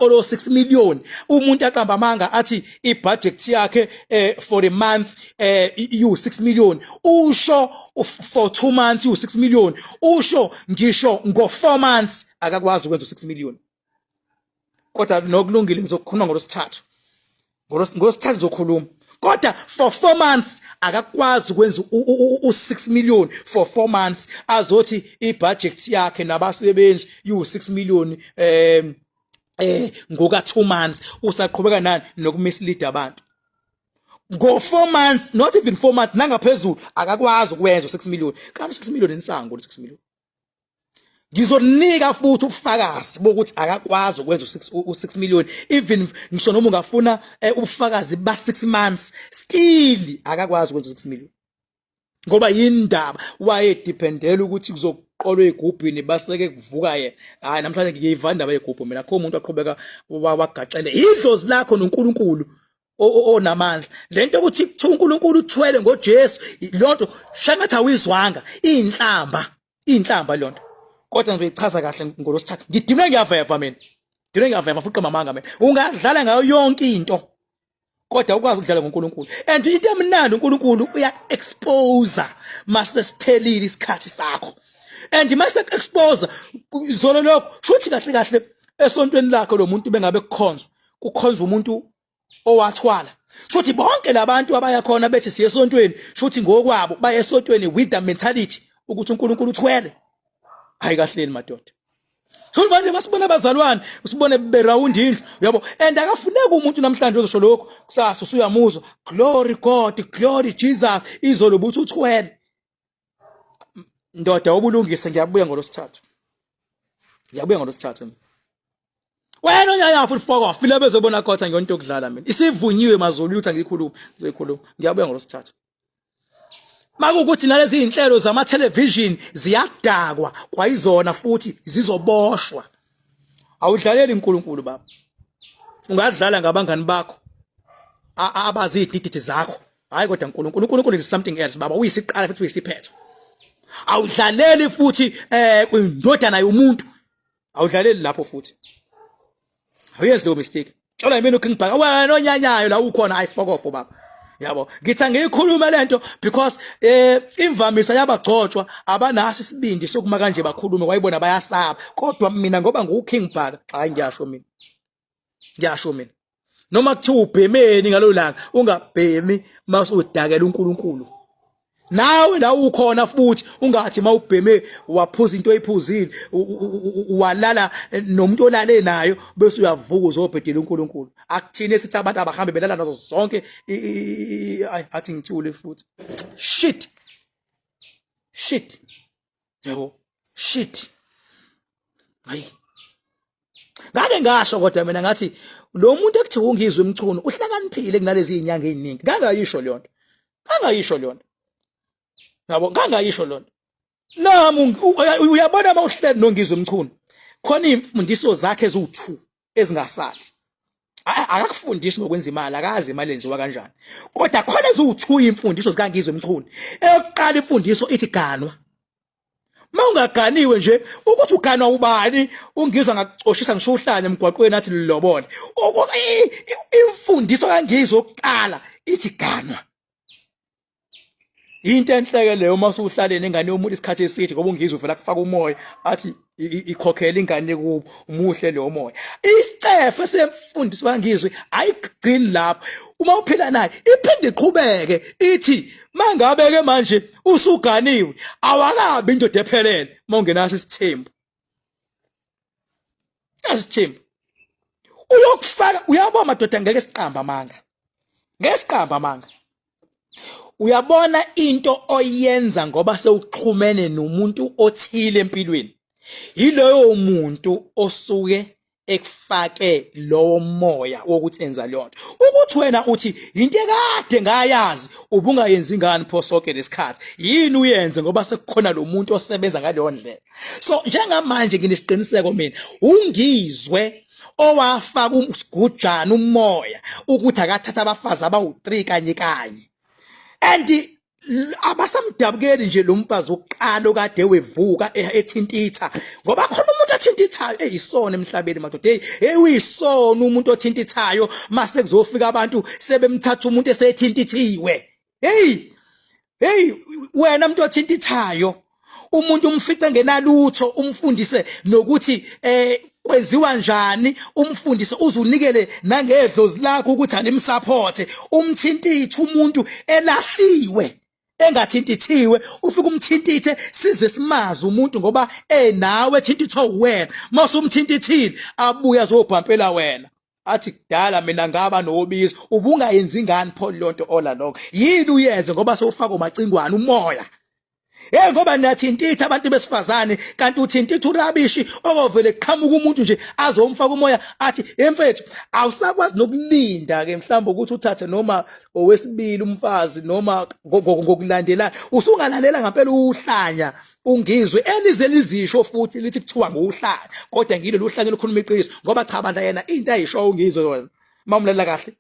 Ukuqola 6 million, umuntu aqamba amanga athi ibudget yakhe for a month iyu 6 million, usho for 2 months iyu 6 million, usho ngisho ngo 4 months akakwazi ukwenza 6 million. Kodwa nokulungile, ngizokhuluma ngolosithathu, ngolosithathu ngizokhuluma. Kodwa for 4 months akakwazi ukwenza u6 million for 4 months, azothi ibudget yakhe nabasebenzi iu6 million ngoka 2 months. Usaqhubeka nani nokumislead abantu ngo 4 months, not even 4 months, nangaphezulu akakwazi ukwenza u6 million. Kanti 6 million insango, 6 million. Ngizonika futhi ubufakazi bokuthi akakwazi ukwenza u6 million, even ngisho noma ungafuna ubufakazi ba 6 months, still akakwazi ukwenza u6 million, ngoba yindaba wayedependela ukuthi kuzoqolwa egubhini baseke kuvuka yena. Hayi, namhlanje ngiyiva indaba yegubhu mina. Kho umuntu aqhubeka wagaxele idlozi lakho noNkulunkulu onamandla. Lento ukuthi kuthiwa uNkulunkulu uthwele ngoJesu, lonto shangathi awuyizwanga, inhlamba, inhlamba lonto. Kodwa ngizoyichaza kahle ngolosithathu. Ngidinwe, ngiyaveva mina, dinwe, ngiyaveva futhi mamanga mina. Ungadlala ngayo yonke into, kodwa ukwazi ukudlala ngoNkulunkulu. And into emnandi, uNkulunkulu uya expose mase siphelile isikhathi sakho, and mase expose zolo lokho shuthi kahle kahle esontweni lakho lo muntu bengabe kukhonzwa, kukhonzwa umuntu owathwala. Shuthi bonke labantu abaya khona bethi siye esontweni, shuthi ngokwabo baye esontweni with the mentality ukuthi uNkulunkulu uthwele. Hayi, kahleni madoda. So manje masibona abazalwane, usibone beround indlu yabo, and akafuneki umuntu namhlanje ozosho lokho, kusasa usuyamuzwa, "Glory God, glory Jesus," izolo buthi uthwele. Ndoda obulungise, ngiyabuya ngolosithathu, ngiyabuya ngolosithathu. Wena onyanya futhi, fuck off. Phila bezobona kodwa ngiyonto yokudlala mina. Isivunyiwe mazulu ukuthi angiyikhuluma, ngizoyikhuluma. Ngiyabuya ngolosithathu. Makukuthi nalezi inhlelo zama television ziyadakwa kwayizona futhi zizoboshwa. Awudlaleli uNkulunkulu baba. Ungadlala ngabangani bakho abazidididi zakho. Hayi kodwa uNkulunkulu, uNkulunkulu is something else baba, uyisiqala futhi uyisiphetho. Awudlaleli futhi kwindodana yomuntu. Awudlaleli lapho futhi. Awuyenzi leyo mistake. Tshola yimina uKing Bhaka, wena onyanyayo la ukhona. Ayi, fuck off baba. Yabo, ngithi angiyikhulume lento because imvamisa yabagcotshwa abanaso isibindi sokuma kanje bakhulume, wayibona bayasaba. Kodwa mina ngoba nguKing Bhaka, hayi, ngiyasho mina, ngiyasho mina. Noma kuthiwa ubhemeni ngalolu langa, ungabhemi masudakela uNkulunkulu. Nawe la ukhona futhi ungathi mawubheme waphuza into oyiphuzile, walala nomuntu olale nayo, bese uyavuka uzobhedela uNkulunkulu. Akuthini esithi abantu abahambe belala nazo zonke. Ay, athi ngithule futhi. Shit, shit, yabo, shit. Hayi, ngake ngasho kodwa mina ngathi lo muntu ekuthiwa uNgizwe Mchunu uhlakaniphile kunalezi izinyanga eziningi. Ngangayisho leyo nto, ngangayisho leyo nto, yabo, ngangayisho leyo nto. Nami uyabona uma uhleli noNgizwe Mchunu, khona imfundiso zakhe eziwu2 ezingasali. Akakufundisi ngokwenza imali, akazi imali yenziwa kanjani, kodwa khona eziwu2 imfundiso zikaNgizwe Mchunu. Eyokuqala imfundiso ithi ganwa. Mawungaganiwe nje, ukuthi uganwa ubani, uNgizwe ngakucoshisa ngisho uhlanya emgwaqweni athi lilobole. Imfundiso kaNgizwe okuqala ithi ganwa. Into enhleke leyo uma usuhlaleni ingane yomuntu isikhathi eside, ngoba uNgizwe uvela kufaka umoya athi ikhokhela ingane kubo. Umuhle lo moya. Isicefe semfundiso kaNgizwe ayigcini lapho. Uma uphila naye iphinde iqhubeke ithi mangabe ke manje usuganiwe, awakabi indoda ephelele mawungenaso isithembu. Asithembu uyokufaka. Uyabona madoda, ngeke siqamba amanga, ngeke siqamba amanga. Uyabona into oyenza ngoba sewuxhumene nomuntu othile empilweni, yiloyo muntu osuke ekufake lowo moya wokuthi enza leyo nto. Ukuthi wena uthi into ekade ngayazi, ubungayenzi ngani pho sonke lesikhathi? Yini uyenze ngoba sekukhona lo muntu osebenza ngaleyo ndlela? So njengamanje nginesiqiniseko mina, uNgizwe owafaka usigujana umoya ukuthi akathatha abafazi abawu3 kanye kanye, and Abasamdabukeli nje lo mfazi wokuqala okade wevuka e, ethintitha ngoba khona umuntu athintithayo eyisona emhlabeni madoda hey hey uyisona umuntu othintithayo mase kuzofika abantu sebemthatha umuntu esethintithiwe. Hey hey wena umuntu othintithayo, umuntu umfice ngenalutho, umfundise nokuthi kwenziwa njani, umfundise uzunikele nangedlozi lakho ukuthi alimsupporte. Umthintithe umuntu elahliwe engathintithiwe, ufike umthintithe size simazi umuntu ngoba enawe thintithwa uwena. Mawusumthintithile abuye azobhampela wena athi kudala mina ngaba nobizo, ubungayenzi ngani pho lonto ola lokho? Yini uyenze ngoba sewufaka umacingwane umoya? Hey, ngoba niyathintitha abantu besifazane, kanti uthintitha urabishi okovele qhamuka umuntu nje azomfaka umoya athi emfethu awusakwazi nokulinda ke mhlawumbe ukuthi uthathe noma owesibili umfazi noma ngokulandelana usungalalela ngempela uhlanya ungizwe elize lizisho futhi lithi kuthiwa nguhlanya, kodwa ngilo luhlanya olukhuluma iqiniso ngoba cha bandla yena into ayisho ungizwe wena mawumlalela kahle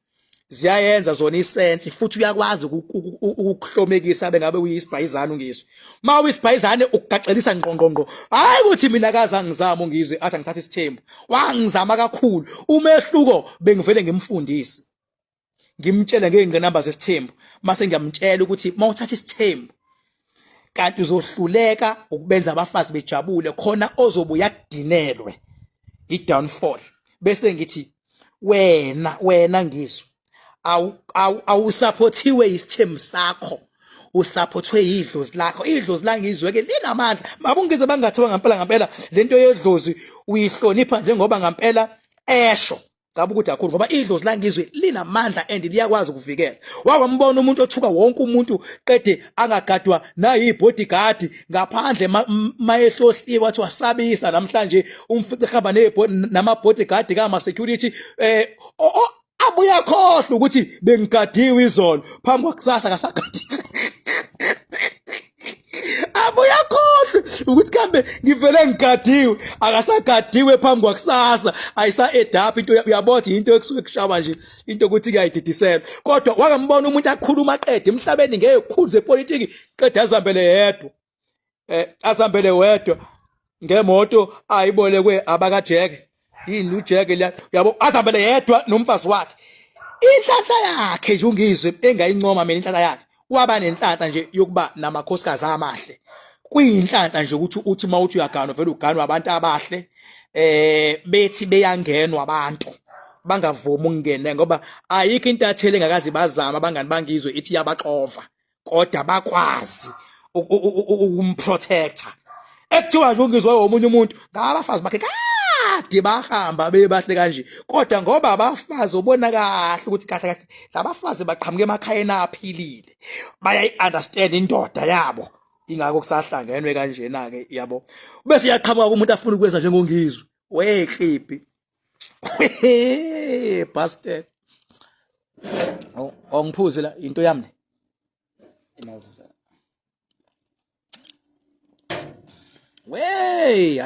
ziyayenza zona isense futhi uyakwazi ukukuhlomekisa bengabe uyisibhayizane ungizwe. Ma uyisibhayizane ukugaxelisa ngqo ngqo ngqo. Hayi ukuthi mina kaze angizama ungizwe athi angithatha isithembu, wangizama kakhulu. Umehluko bengivele ngimfundise ngimtshele ngey'ngqinamba zesithembu, mase ngiyamtshela ukuthi uma uthatha isithembu kanti uzohluleka ukubenza abafazi bejabule khona ozobuya kudinelwe i-downfall. Bese ngithi wena wena ngizwe awusaphothiwe isithembu sakho, usaphothwe yidlozi lakho. Idlozi langizwe ke linamandla mabungize bangathiwa ngampela ngampela lento yedlozi uyihlonipha njengoba ngampela esho ngabe ukuthi kakhulu ngoba idlozi langizwe linamandla and liyakwazi ukuvikela. Wakwambona umuntu othuka wonke umuntu qede angagadwa nayi-bodyguard ngaphandle mayehlohliwe wathi wasabisa namhlanje umfice ehamba nama-bodyguard kama-security abuye akhohlwe ukuthi bengigadiwe izolo phambi kwakusasa kasagadiwe, abuye akhohlwe ukuthi kambe ngivele ngigadiwe, akasagadiwe phambi kwakusasa ayisa edapha into. Uyabona into ekusuke kushawa nje into ukuthi kuyayididisela, kodwa wakambona umuntu akhuluma aqede emhlabeni ngezikhulu zepolitiki qede azihambele yedwa azihambele wedwa ngemoto ayibolekwe abakajeke yini ujeke la yabo, azihambele yedwa nomfazi wakhe. Inhlanhla yakhe nje ungizwe engayincoma mina, inhlanhla yakhe waba nenhlanhla nje yokuba namakhosikazi amahle. Kuyinhlanhla nje ukuthi uthi uma uthi uyaganwa vele uganwa abantu abahle, bethi beyangenwa abantu bangavumi ukungena ngoba ayikho intatheli engakaze bazama abangani bangizwe ithi yabaxova kodwa bakwazi ukumprotector. Ekuthiwa nje ungizwe omunye umuntu ngabafazi bakhe kade bahamba bebahle kanje, kodwa ngoba abafazi ubona kahle ukuthi kahle kahle labafazi baqhamuka emakhayeni aphilile, bayayi-understand indoda yabo, ingakho kusahlangenwe kanjena ke yabo. Bese iyaqhamuka umuntu afuna ukwenza njengongizwe wehliphi bastard. Awungiphuze la into yami le. Wey.